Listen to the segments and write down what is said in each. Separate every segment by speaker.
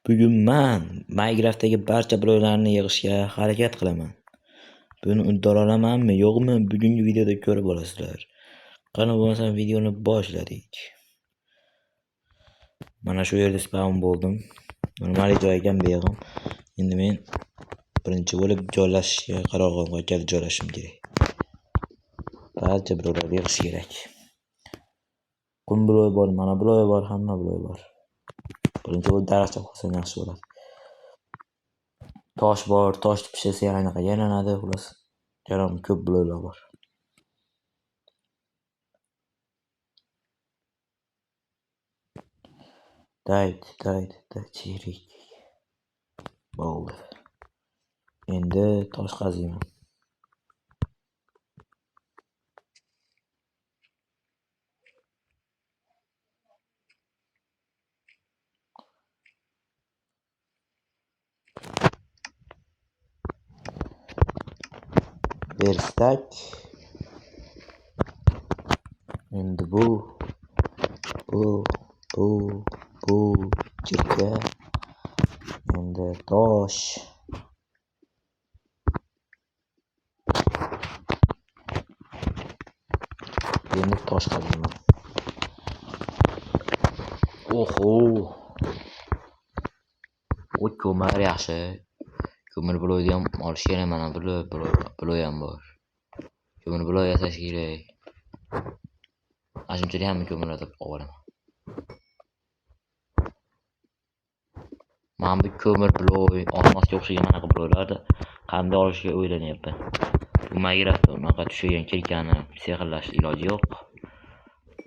Speaker 1: Bugun men Minecraftdagi barcha bloklarni yig'ishga harakat qilaman. Buni uddala olamanmi, yo'qmi, bugungi videoda ko'rib olasizlar. Qani bo'lmasam videoni boshladik. Mana shu yerda spawn bo'ldim. Normal joy ekan bu yog'im. Endi men birinchi bo'lib joylashishga qaror qildim, qayerga joylashishim kerak. Barcha bloklarni yig'ish kerak. Qum bloki bor, mana bloki bor, hamma bloki bor. Birinchi bo'lib daraxt qolsam yaxshi bo'ladi. Tosh bor, toshni pishirsa yana anaqaga aylanadi, xullas. Yaram ko'p bloklar bor. Dayt, dayt, dayt, chirik. Bo'ldi. Endi tosh qaziyman. Verstak. Endi bu bu jirka. Endi tosh. Endi tosh qaziyman. Oho. U ko'mir yaxshi. Ko'mir bloki ham olish kerak, mana blok ham bor. Ko'mir blok yasash kerak. Ana shunchalik hamma ko'mirlarni topib olaman. Mana bu ko'mir blok, olmosga o'xshagan anaqa bloklarni qanday olishga o'ylanyapman. Bu Minecraftda unaqa tushgan kirkani sehrlash iloji yo'q.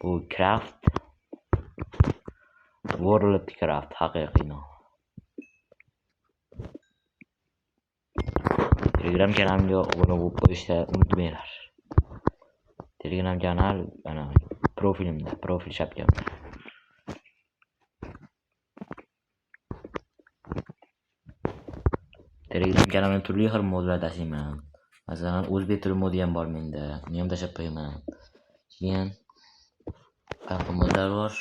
Speaker 1: Bu craft, World Craft haqiqiy nom. Telegram kanalimga obuna bo'lib qo'yishni unutmanglar. Telegram kanal mana profilimda, profil shapkamda. Telegram kanalimda turli xil modlar tashlayman. Masalan, o'zbek tili modi ham bor menda. Uni ham tashlab qo'yaman. Keyin qanaqa modlar bor?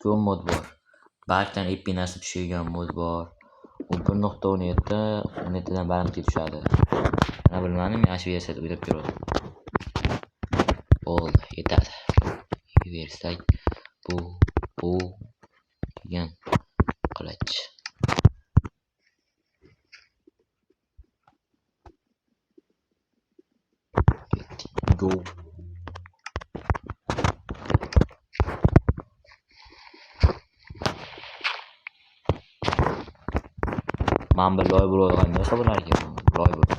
Speaker 1: Ko'p mod bor. Barkdan epic narsa tushadigan mod bor. U 1.17, 17 dan balandga tushadi. Mana bilmadim, men shu versiyada o'ynab ko'rdim. Bo'ldi, yetadi. Versak bu degan qilich. Go. Mana bu loy bloy qanday bo'lar ekan? Loy bloy.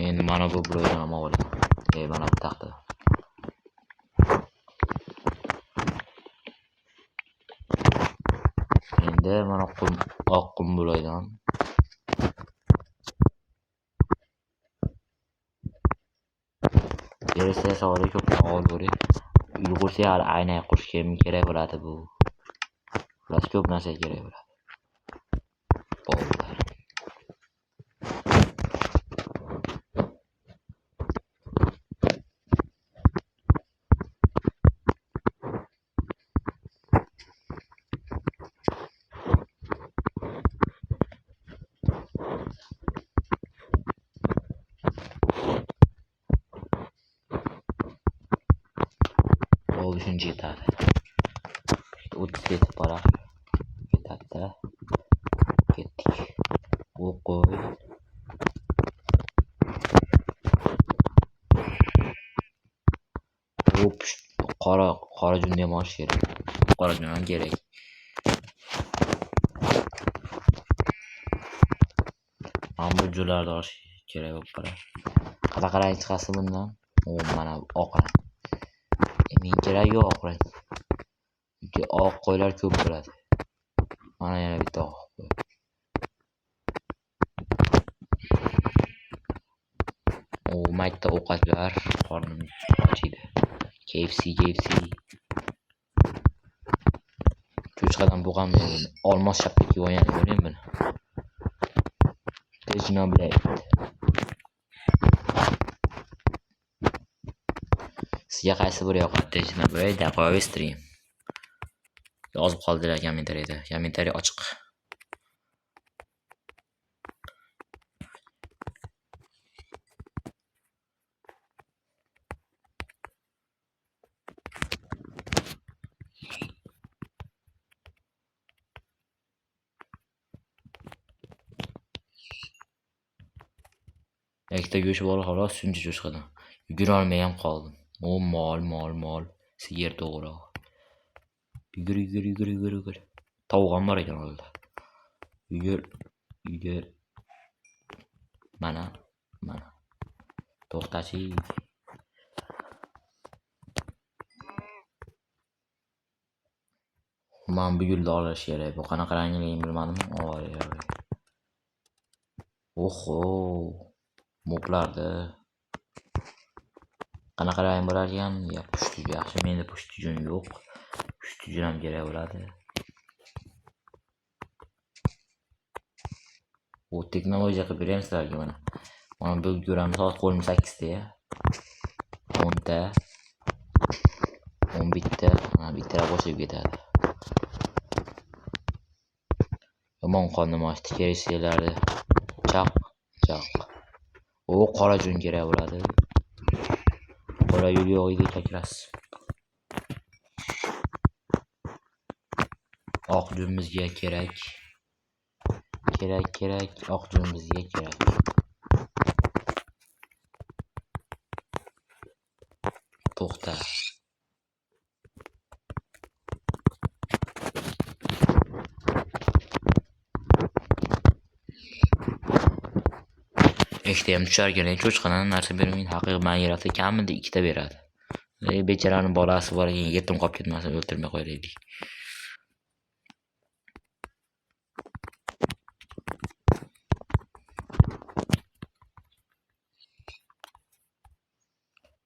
Speaker 1: Endi mana bu bloydan ham olaman. Mana bu taxta. Endi mana qum, oq qum bloydan. Versa savoli ko'p olaveray. Uy qursa hali aynan qurish kerak bo'ladi bu. Xullas ko'p narsa kerak bo'ladi. Bo'ldi. Bo'ldi, shuncha yetadi. 30 yetib borar. Yetadi. Ketdik. U qo'y. Bu qora qora junni ham olish kerak. Qora jun ham kerak. Mana bu junlarni olish kerak bo'lib qolar. Qanaqa rang chiqasi bundan? O, mana oq rang. Men keragi yo'q oq rang. Chunki oq qo'ylar ko'p bo'ladi. Mana yana bitta oq qo'y. O, mayda ovqatlar qornim och edi. KFC, KFC. Cho'chqadan bo'g'am olmos shapka kiyib olgan ko'ring buni. Technoblade. Sizga qaysi biri yoqadi? Technoblade, Stream. Yozib qoldilar kommentariyada. Kommentariy ochiq. Ikkita go'sht bor xolos, shuncha cho'chqadan. Yugurolmay ham qoldim. O mol, mol, mol. Sigir to'g'ri. Yugur, yugur, yugur, yugur, yugur. Tovuq ham bor ekan oldida. Yugur, yugur. Mana, mana. To'xtachi. Man bu gulni olish kerak. Bu qanaqa rangligini bilmadim. Oy, oy. Oho. Moblarda. Qanaqa rang bo'lar ekan? Ya pushti yaxshi, menda pushti jun yo'q. Pushti jun ham kerak bo'ladi. U texnologiya qilib beraymi sizlarga mana. Mana bu ko'ramiz, hozir qo'lim 8 ta ya. 10 ta. 11 ta, mana bittalar qo'shilib ketadi. Yomon qornim ochdi, kerak. Chaq, chaq. O qora jun kerak bo'ladi. Qora yo'l yo'q edi как раз. Oq jun bizga kerak. Kerak, kerak, oq jun bizga kerak. To'xta. Ikkita ham tushar ekan, cho'chqadan narsa bermaydi. Haqiqiy man yaratsa kamida ikkita beradi. Bechorani bolasi bor ekan, yetim qolib ketmasin, o'ltirmay qo'yaylik.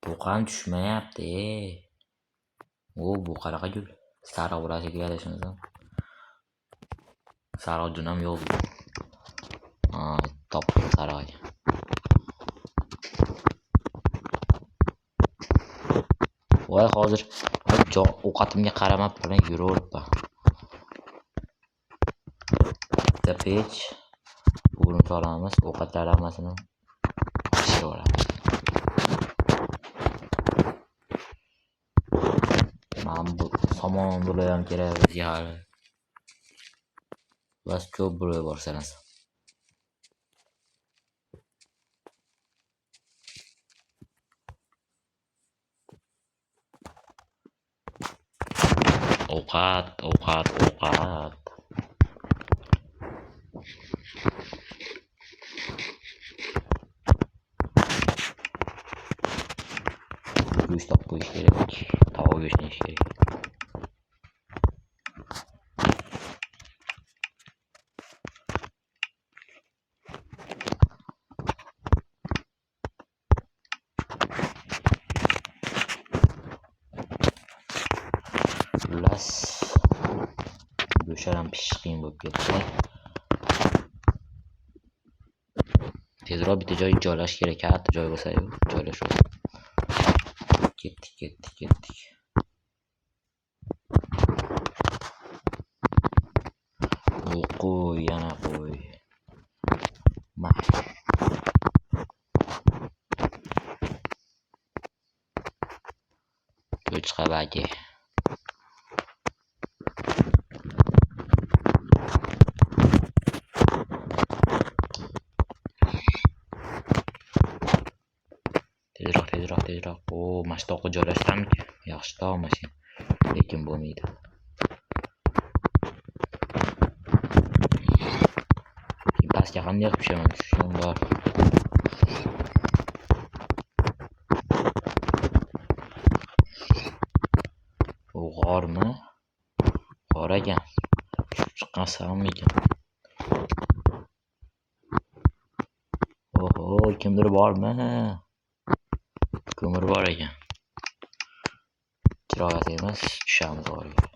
Speaker 1: Bu ham tushmayapti. O, bu qanaqa gul? Sariq bo'lasi adashmasam. Sariq jun ham yo'q. Ha, topdim sariq. Voy, hozir ovqatimga qaramabman, yuraveribman. Bitta pech. Buni solamiz, ovqatlar hammasini pishirib olamiz. Mana bu somon bular ham kerak bizga hali. Bas ko'p bular bor sanasi. Ovqat, ovqat, ovqat. Go'sht olib qo'yish kerak. Tovuq go'shtini yeyish kerak. Xullas, go'shtlar ham pishishi qiyin bo'lib ketdi. Tezroq bitta joy joylash kerak, katta joy bo'lsa-yu, joylashib. Ketdik, ketdik, ketdik. U qo'y, yana qo'y. Ma. Cho'chqa bagi. Tezroq, tezroq, tezroq. O, mana shu toqqa joylashtiramiki? Yaxshi tog' mana shu. Lekin bo'lmaydi. Pastga qanday qilib tushaman? Tushishim bor. U g'ormi? G'or ekan. Tushib chiqqansammikan? Oho, kimdir bormi? Ko'mir bor ekan. Chiroq emas, tushamiz g'orga.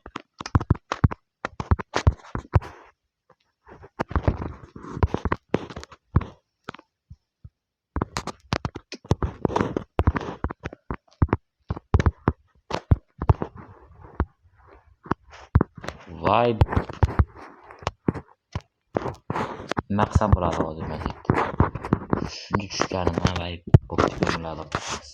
Speaker 1: Voy. Nima qilsam bo'ladi hozir mana yerda? Shuncha tushganimdan voy, bo'pti, ko'mirlarni olib ketamiz.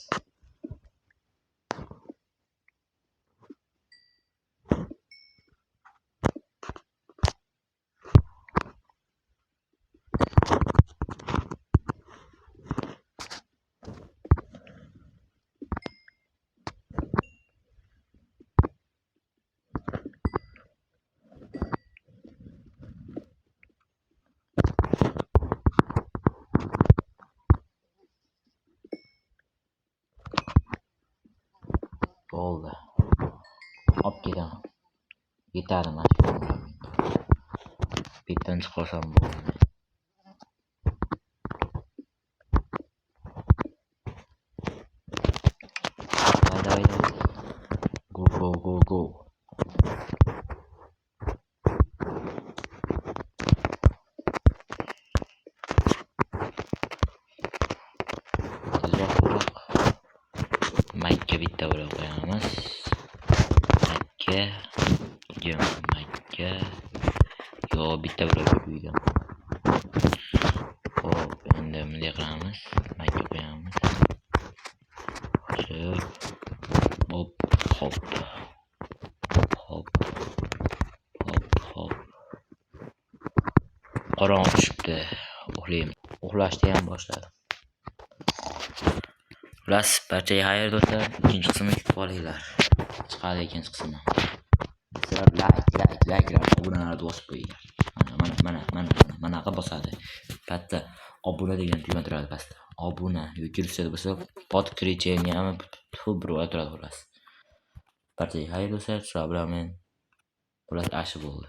Speaker 1: Bo'ldi. Olib ketaman. Yetadi mana shu ko'mirlar menga. Bu yerdan chiqib olsam bo'ldi. Давай, давай, давай. Go, go, go, go. Tezroq, tezroq. Makka bitta urib qo'yamiz. Makka. Jim, Makka. Yo, bitta urib qo'ydim. Xo'p, endi bunday qilamiz. Makka qo'yamiz. Hop. Hop, hop. Hop. Hop, hop. Qorong'i tushibdi. Uxlaymiz. Uxlashni ham boshladim. Xullas, barchaga xayr do'stlar. Ikkinchi qismini kutib qolinglar. Chiqadi ikkinchi qismi. Sizlar like, like, likelar, obunalarni bosib qo'yinglar. Mana, mana, mana, mana, mana, manaqa bosadi. Pastda obuna degan tugma turadi pastda. Obuna yoki ruschada bo'lsa podkricheniya bir turadi xullas. Barchaga xayr do'stlar, sizlar bilan men. Xullas, ashi bo'ldi.